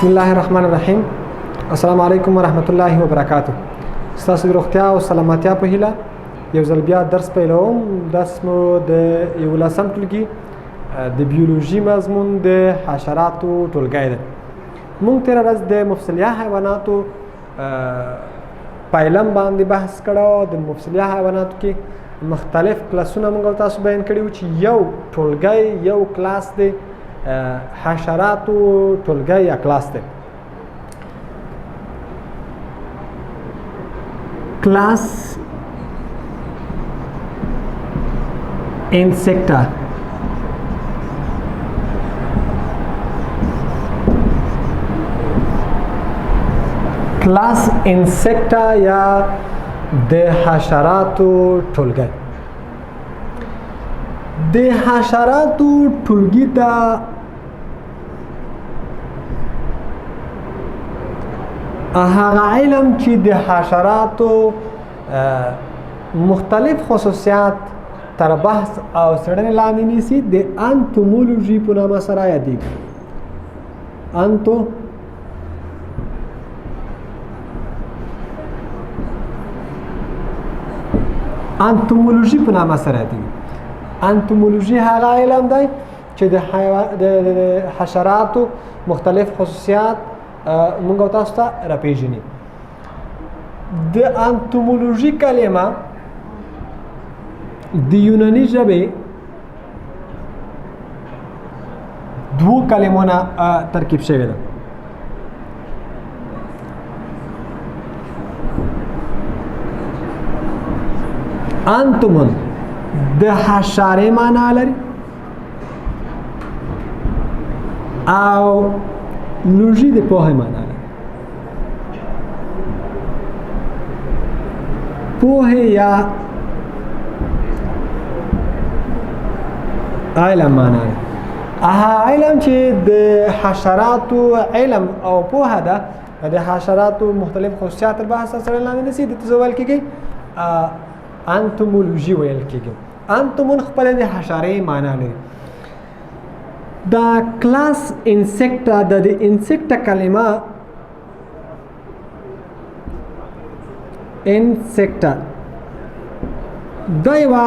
بسم الله الرحمن الرحیم. السلام علیکم ورحمت الله وبرکاته. ستاسو د روغتیا او سلامتیا په هیله یو ځل بیا درس پیلوم. درس مو د یولسم ټولګي د بیولوژي مضمون د حشراتو ټولګی دی. مونږ تېره ورځ د مفصلیه حیواناتو پایلم باندې بحث کړو. د مفصلیه حیواناتو کې مختلف کلاسونه موږ تاسو بیان کړي وو چې یو ټولګی یو کلاس دی، حشراتو ټولګی یا کلاس دی. کلاس انسیکټا. کلاس انسیکټا یا د حشراتو ټولګی. د حشراتو ټولګي ته هغه علم چې د حشراتو مختلف خصوصیات تر بحث او څېړنې لاندې نیسي د انتومولوژي په نامه سره یادېږي. انتو انتومولوژي په نامه سره یادېږي. انتومولوژي هغه علم دی چې د حیوان د حشراتو مختلف خصوصیات موږ تاسو ته راپیژني. د انتومولوژي کلمه د یوناني ژبې دوو کلمو نه ترکیب شوې ده. انتومون د حشرې معنا لري او لوژي د پوهې معنا لري. پوهې یا علم معنا ده. هغه علم چې د حشراتو علم او پوهه ده، د حشراتو مختلف خصوصیات تر بحث سره لاندې نیسي، د څه ویل کېږي؟ انتومولوژي ویل کېږي. انتومون خپله د حشرې معنا لري. دا کلاس انسیکټا، د انسیکټا کلمه انسیکټا دا یوه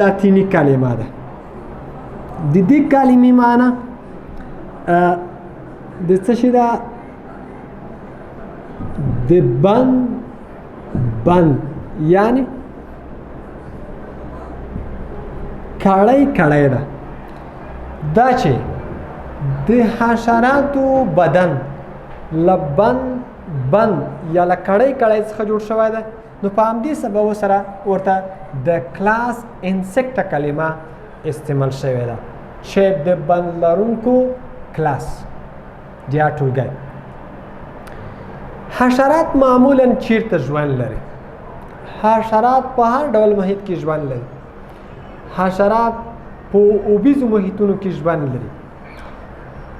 لاتیني کلمه ده. د دې کلمې معنا د څه شي ده؟ د بند بند، یعنی کړۍ کړۍ ده. دا چې د حشراتو بدن له بند بند یا له کړۍ کړۍ څخه جوړ شوی دی، نو په همدې سبب سره ورته د کلاس انسیکټا کلمه استعمال شوې ده چې د بند لرونکو کلاس یا ټولګی. حشرات معمولا چیرته ژوند لري؟ حشرات په هر ډول محیط کې ژوند لري. حشرات په اوبیزو محیطونو کې ژوند لري،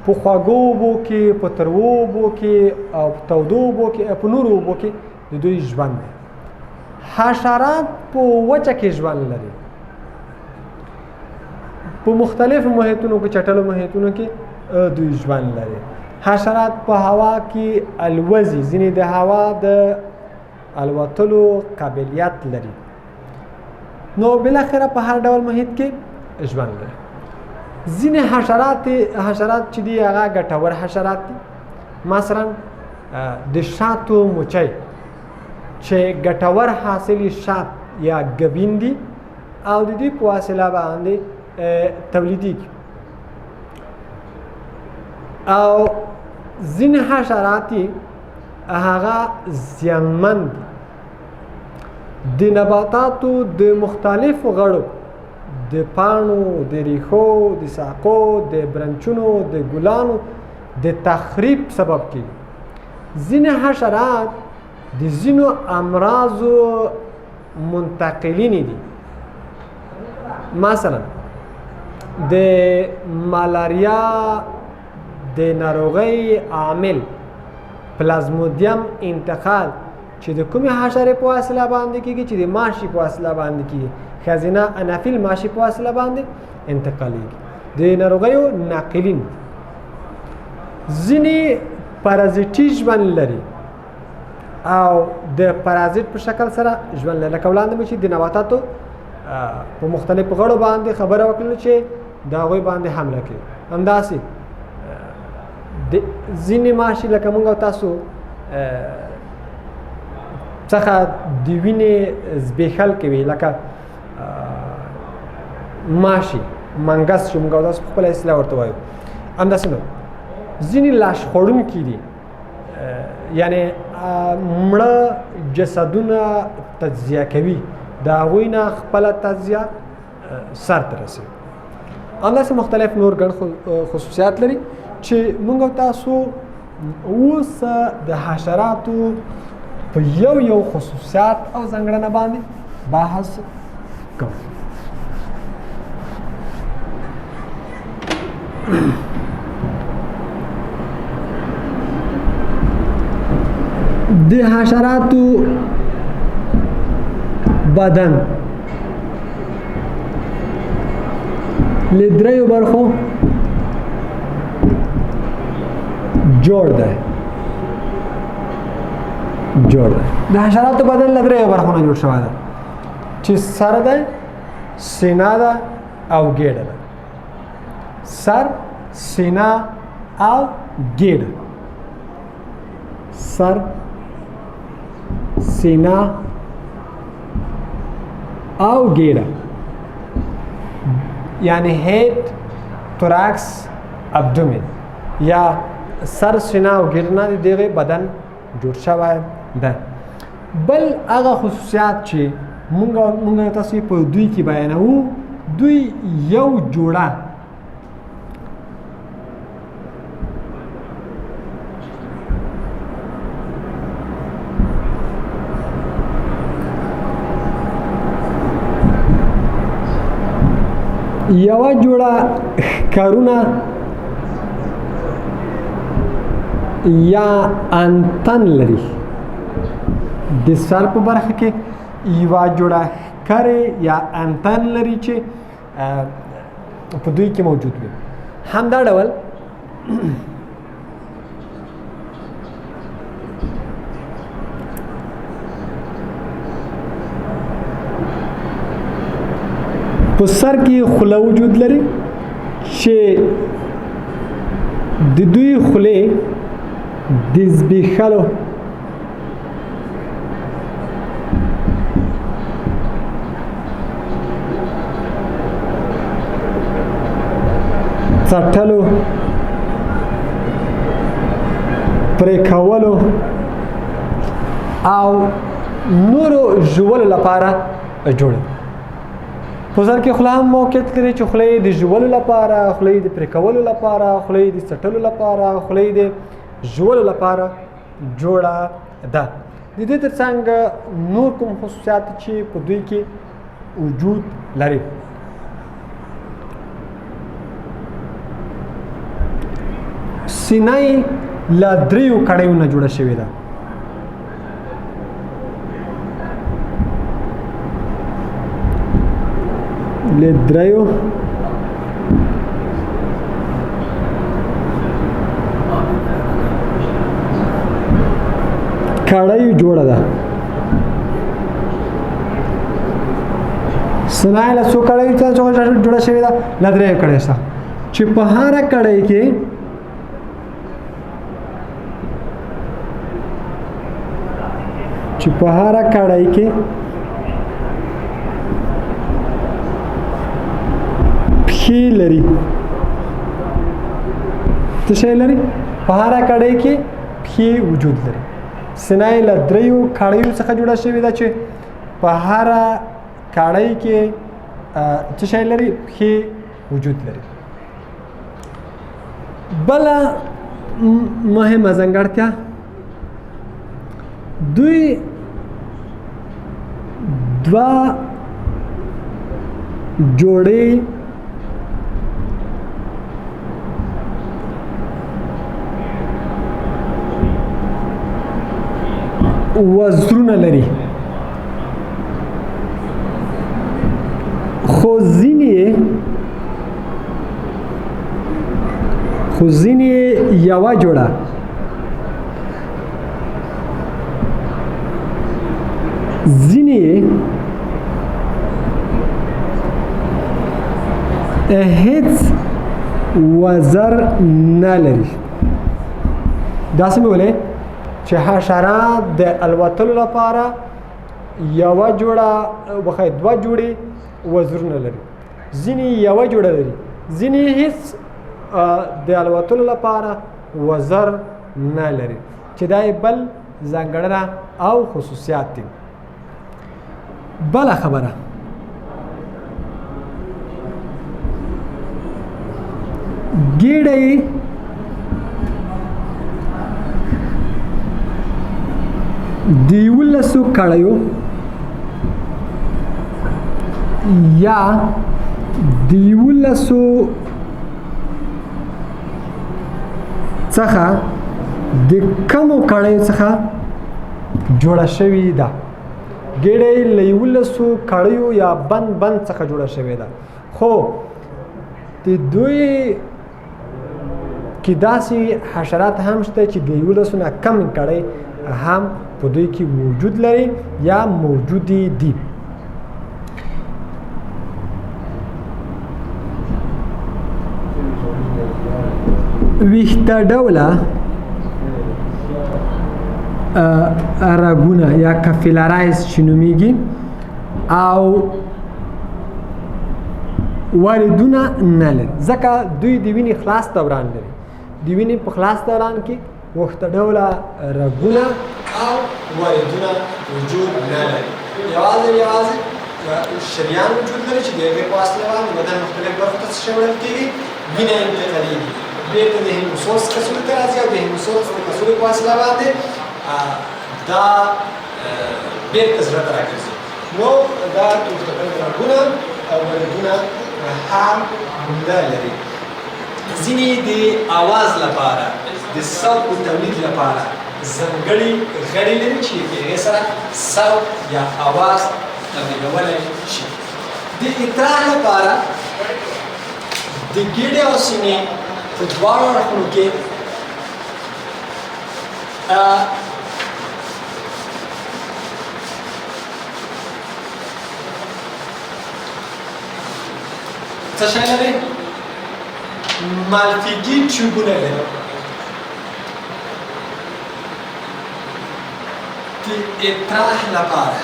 په خوږو اوبو کې، په تروو اوبو کې او په تودو اوبو کې، په نورو اوبو کې د دوی ژوند دی. حشرات په وچه کې ژوند لري، په مختلفو محیطونو کې، چټلو محیطونو کې دوی ژوند لري. حشرات په هوا کې الوزي، ځینې د هوا د الوتلو قابلیت لري. نو بالاخره په هر ډول محیط کې ژوند لري. ځینې حشرات چې دي هغه ګټور حشرات دي. مثلا د شاتو مچۍ چې ګټور حاصل شات یا ګبین دي او د دې په واسطه باندې تولیدېږي. او ځینې حشرات هغه زیانمن دي، د نباتاتو د مختلفو غړو، د پاڼو، د ریښو، د ساقو، د برنچونو، د ګلانو د تخریب سبب کیږي. ځینې حشرات د ځینو امراضو منتقلین دي. مثلا د مالاریا د ناروغۍ عامل پلازمودیم انتقال چې د کومې حشرې په واسطه باندې کیږي؟ چې د ماشي په واسطه باندې کیږي، ښځینه انافیل ماشي په واسطه باندې انتقالیږي. د ناروغیو ناقلین ځینې پرازیټي ژوند لري او د پرازیټ په شکل سره ژوند لري. لکه وړاندې مو چې د نباتاتو په مختلفو غړو باندې خبره وکړه چې د هغوی باندې حمله کوي. همداسې د ځینې ماشي لکه موږ او تاسو څخه د وینې زبېښل کوي، لکه ماشي منګس چې موږ او تاسو په خپله اصطلاح ورته وایو. همداسې نو ځینې لاش خوړونکي دي، یعنی مړه جسدونه تجزیه کوي، د هغوی نه خپله تجزیه سر ته رسوي. همداسې مختلف نور ګڼ خصوصیات لري چې موږ او تاسو اوس د حشراتو په یو یو خصوصیات او ځانګړنه باندې بحث کوو. د حشراتو بدن له دریو برخو جوړ دی جوړ دی. د حشراتو بدن له دریو برخو نه جوړ شوی دی چې سر دی، سینه ده او ګېډه ده. سر، سینه او ګېډه. سر، سینه او ګېډه، یعنی هیډ، توراکس، ابدومین، یا سر، سینه او ګېډه نه د دغه بدن جوړ شوی دی. بل هغه خصوصیات چې مونږ تاسو په دوی کې بیانوو، دوی یو جوړه یوه جوړه ښکرونه یا انتن لري. د سر په برخه کې یوه جوړه ښکرې یا انتن لري چې په دوی کې موجود وي. همدا ډول په سر کې خوله وجود لري چې د دوی خولې د زبېښلو څټلو، پرې کولو او نورو ژولو لپاره جوړ. په سر کې خوله هم موقعیت لري چې خوله یې د ژولو لپاره، خوله یې د پرې کولو لپاره، خوله یې د څټلو لپاره، خوله یې د ژولو لپاره جوړه ده. د دې ترڅنګ نور کوم خصوصیات چې په دوی کې وجود لري، سینه یې له دریو کړیو نه جوړه شوې ده. له دریو کړیو جوړه ده. سینه یې له څو کړیو څخه جوړه شوې ده؟ له دریو کړیو څخه، چې په هره کړۍ کې پښې لري. څه شی لري؟ په هره کړۍ کې پښې وجود لري. سینه یې له دریو کړیو څخه جوړه شوې ده چې په هره کړۍ کې څه شی لري؟ پښې وجود لري. بله مهمه ځانګړتیا، دوی دوه جوړې وزرونه لري، خو ځینې یې یوه جوړه ځینې هیڅ وزر نه لري. داسې مې ولې چې حشرات د الوتلو لپاره یوه جوړه وخی دوه جوړې وزرونه لري، ځینې یوه جوړه لري، ځینې هیڅ د الوتلو لپاره وزر نه لري، چې دا یې بل ځانګړنه او خصوصیات دي. بله خبره، ګیډه یې د یولسو کړیو یا د یولسو څخه د کمو کړیو څخه جوړه شوې ده. ګیډه یې له یولسو کړیو یا بند بند څخه جوړه شوې ده، خو د دوی کې داسې حشرات هم شته چې د یولسو نه کم کړۍ هم په دوی کې وجود لري یا موجودې دي. ویښته ډوله رګونه یا کفیلارایز چې نومیږي او واردونه نه لري، ځکه دوی د وینې خلاص دوران لري. د وینې په خلاص دوران کې وخته ډوله رګونه او واردونه وجود نه لري، یوازې یوازې شریان وجود لري چې د هغې په واسطه باندې بدن مختلف برخو ته څه وړل کېږي، وینه انتقالېږي، بېرته د هیموسورس کڅوړې ته راځي او د هیموسورس د کڅوړې په واسطه باندې دا بېرته زړه ته راګرځي. نو دا رګونه او وریدونه هم نه لري. ځینې د اواز لپاره، د صوت د تولید لپاره ځانګړي غړي لري چې په هغې سره صوت یا اواز تولیدولی شي. د اطراح لپاره د ګیډې او سینې په دواړو اړخونو کې څه شی لري؟ مالفیګي ټیوبونه لري. د اطراح لپاره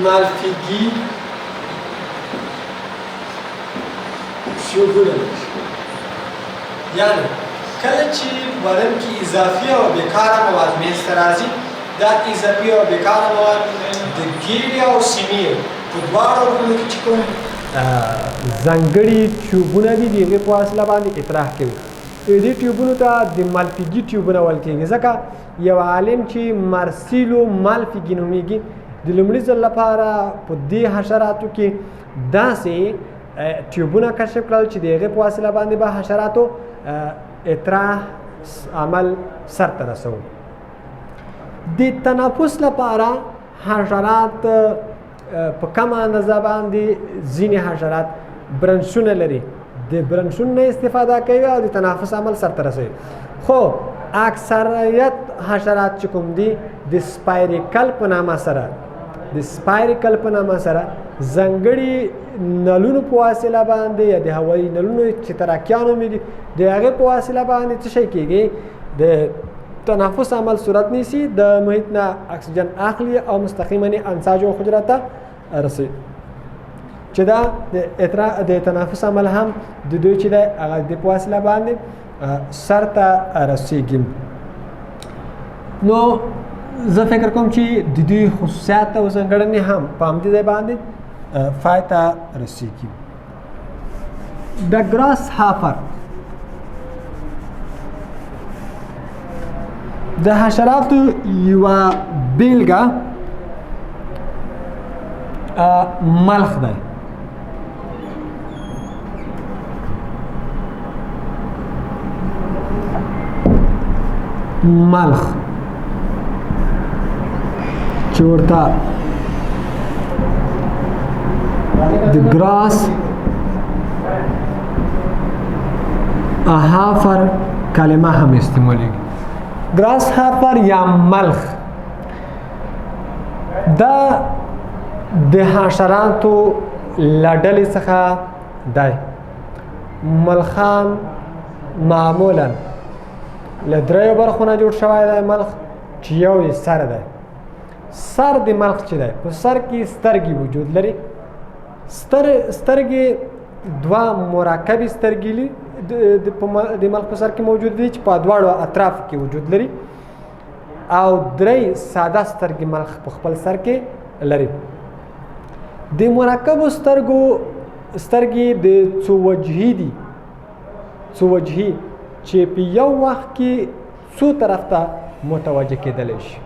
مالفیګي ټیوبونه لري، یعنی کله چې بدن کې اضافي او بېکاره مواد منځته راځي، دا اضافي او بېکاره مواد د ګیډې او سینې په دواړو اړخونو کې چې کوم ځانګړي ټیوبونه دي، د هغې په واسطه باندې اطراح کوي. دې ټیوبونو ته د مالفیګي ټیوبونه ویل کېږي، ځکه یو عالم چې مارسیلو مالفیګي نومېږي د لومړي ځل لپاره په دې حشراتو کې داسې ټیوبونه کشف کړل چې د هغې په واسطه باندې به حشراتو اطراح عمل سرته رسوو. د تنفس لپاره حشرات په کمه اندازه باندې ځینې حشرات برنشونه لري، د برنشونو نه استفاده کوي او د تنفس عمل سرته رسوي. خو اکثریت حشرات چې کوم دي د سپایریکل په نامه سره، د سپایریکل په نامه سره ځانګړي نلونو په واسطه باندې یا د هوایي نلونو چې تراکیان نومېږي د هغې په واسطه باندې څه شی کېږي، د تنفس عمل صورت نیسي، د محیط نه اکسیجن اخلي او مستقیما یې انساج او حجره ته رسوي، چې دا د تنفس عمل هم د دوی چې دی هغه د په واسطه باندې سر ته رسیږي. نو زه فکر کوم چې د دوی خصوصیات او ځانګړنې هم په همدې ځای باندې پای ته رسیږي. د ګراس هافر د حشراتو یوه بیلګه ملخ دی. ملخ چې ورته د ګراس هافر کلمه هم استعمالیږي. ګراس هاپر یا ملخ دا د حشراتو له ډلې څخه دی. ملخان معمولا له دریو برخو نه جوړ شوی دی. ملخ چې یو یې سر دی، سر د ملخ چې دی په سر کې سترګې وجود لري. سترګې دوه مرکبې سترګې د ملخ په سر کې موجود دي چې په دواړو اطرافو کې وجود لري، او درې ساده سترګې ملخ په خپل سر کې لري. د مرکبو سترګو سترګې د څو وجهي دي، څو وجهي چې په یو وخت کې څو طرف ته متوجه کېدلی شي،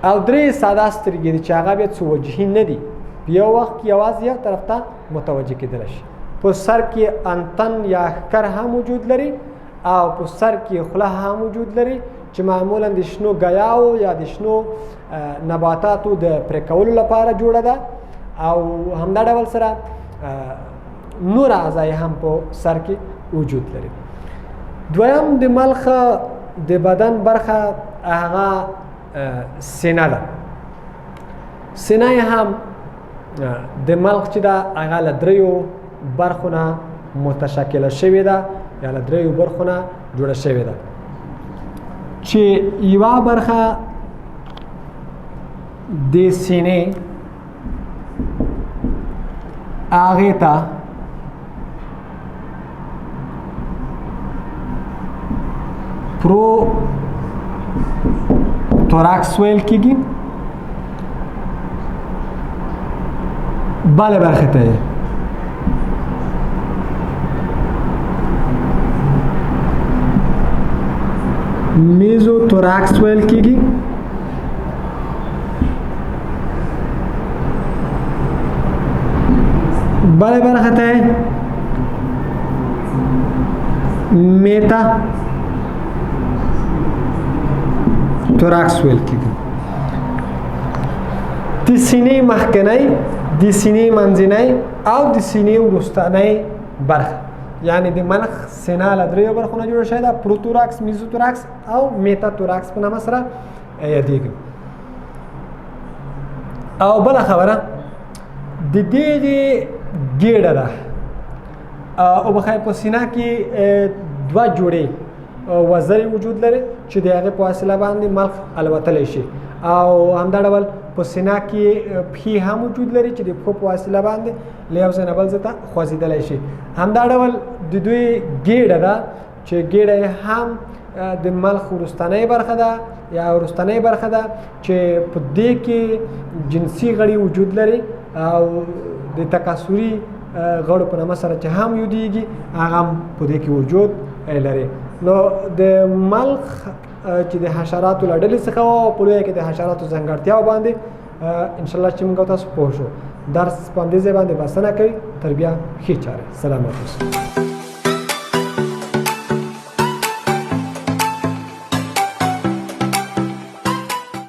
او درې ساده سترګې دي چې هغه بیا څو وجهي نه دي، په یو وخت کې یوازې یو طرف ته متوجه کېدلی شي. په سر کې انتن یا ښکر هم وجود لري، او په سر کې خوله هم وجود لري چې معمولا د شنو ګیاو یا د شنو نباتاتو د پرې کولو لپاره جوړه ده، او همدا ډول سره نور اعضای هم په سر کې وجود لري. دویم د ملخ د بدن برخه هغه سینه ده. سینه یې هم د ملخ چې ده هغه له دریو برخو نه متشکله شوې ده یا له دریو برخو نه جوړه شوې ده، چې یوه برخه د سینې هغې ته پرو توراکس ویل کېږي، بله برخه ته میزو توراکس ویل کېږي، بله برخه ته میتا توراکس ویل کېږي. د سینې مخکنۍ، د سینې منځنۍ او د سینې وروستنۍ برخه، یعنی د ملخ سینه له دریو برخو نه جوړه شوې ده، پروتوراکس، میزوتوراکس او میتاتوراکس په نامه سره یادېږي. او بله خبره د دې ګېډه ده او بخیر په سینه کې دوه جوړې وزرې وجود لري چې د هغې په وسیله باندې ملخ الوتلی شي، او همدا ډول په سینه کې پښې هم وجود لري چې د پښو په وسیله باندې له یو ځای نه بل ځای ته خوځېدلی شي. همدا ډول د دوی ګېډه ده چې ګېډه یې هم د ملخ وروستنۍ برخه ده یا وروستنۍ برخه ده چې په دې کې جنسي غړي وجود لري او د تکاثري غړو په نامه سره چې هم یادېږي هغه هم په دې کې وجود لري. نو د ملخ چې د حشراتو له ډلې څخه وه او په لویه کې د حشراتو ځانګړتیاو باندې انشاءالله چې موږ تاسو پوه شو. درس په همدې ځای باندې بسنه کوي. تر بیا ښې چارې، سلامت اوسئ.